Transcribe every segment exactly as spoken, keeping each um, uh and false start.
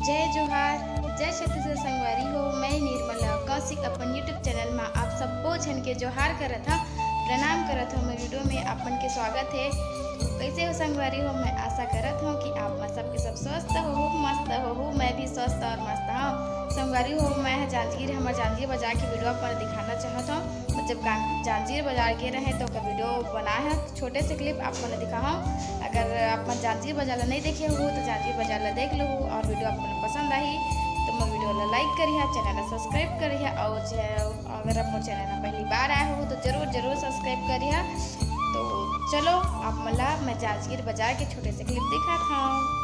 जय जोहार, जय छत्तीसगढ़ संगवारी हो। मैं निर्मला कौशिक अपन YouTube चैनल मा आप सब्बो झन के जोहार करत हव, प्रणाम करत हव। मैं वीडियो में आप मन के स्वागत हे। कइसे हो संगवारी हो? मैं आशा करत हव कि आप मन सबके सब स्वस्थ हो, मस्त हो। मैं भी स्वस्थ और मस्त हव संगवारी हो। मैं ह जांजगीर, हमर जांजगीर बाजार के वीडियो आप मन ल दिखाना चाहत हव। जब गां-, जांजगीर बाजार गे रहे तो ओकर वीडियो बनाए हव, छोटे से क्लिप आप मन ल दिखाहूं। अगर आप मन जांजगीर बाजार ला नहीं देखे हो तो जांजगीर बाजार ला देख लो और वीडियो आप मन ल पसंद आही तो मोर वीडियो ला लाइक करिहा, चैनल ला सब्सक्राइब करिहा और जे-, अगर आप मोर चैनल ला पहली बार आए हो तो जरूर जरूर सब्सक्राइब करिहा। तो चलो आप मन ला मैं जांजगीर बाजार के छोटे से क्लिप दिखात हव।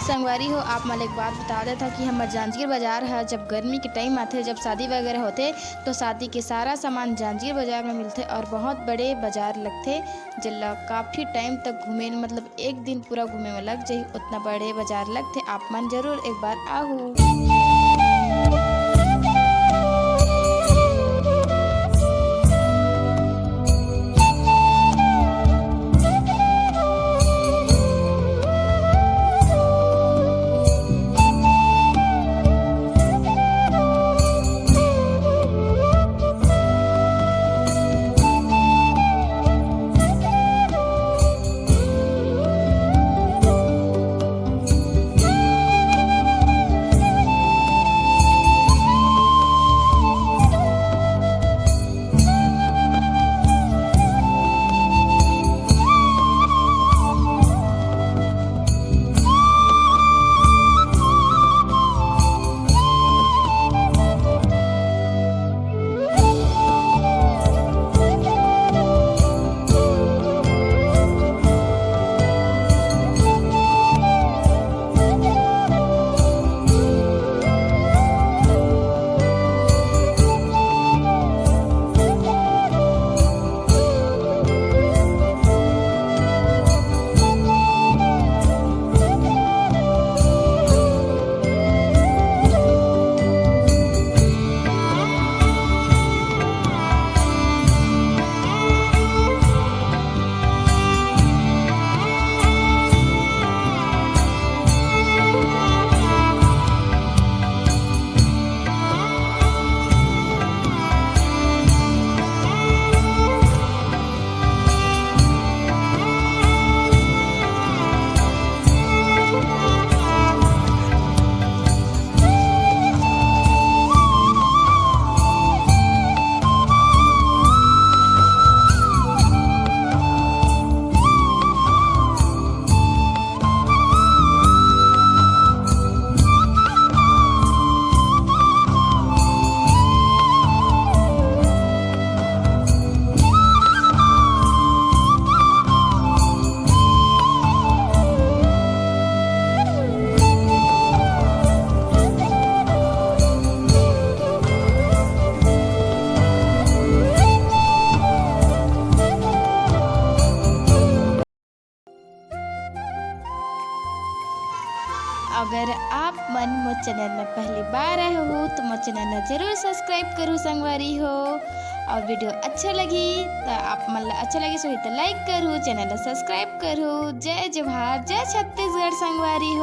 संगवारी हो, आप मन ल एक बात बता देथव कि हमर जांजगीर बाजार ह जब गर्मी के टाइम आथे, जब शादी वगैरह होथे, तो शादी के सारा सामान जांजगीर बाजार में मिलथे और बहुत बड़े बाजार लगथे, जेला काफ़ी टाइम तक घूमे, मतलब एक दिन पूरा घूमे में लग जाही, उतना बड़े बाजार लगथे। आप मन जरूर एक बार आहू। अगर आप मन मोर चैनल में पहली बार आए हो तो मोर चैनल ला जरूर सब्सक्राइब करू संगवारी हो, और वीडियो अच्छा लगी तो आप मन ला अच्छा लगी सही तो लाइक करू, चैनल ला सब्सक्राइब करू। जय जोहार, जय छत्तीसगढ़ संगवारी हो।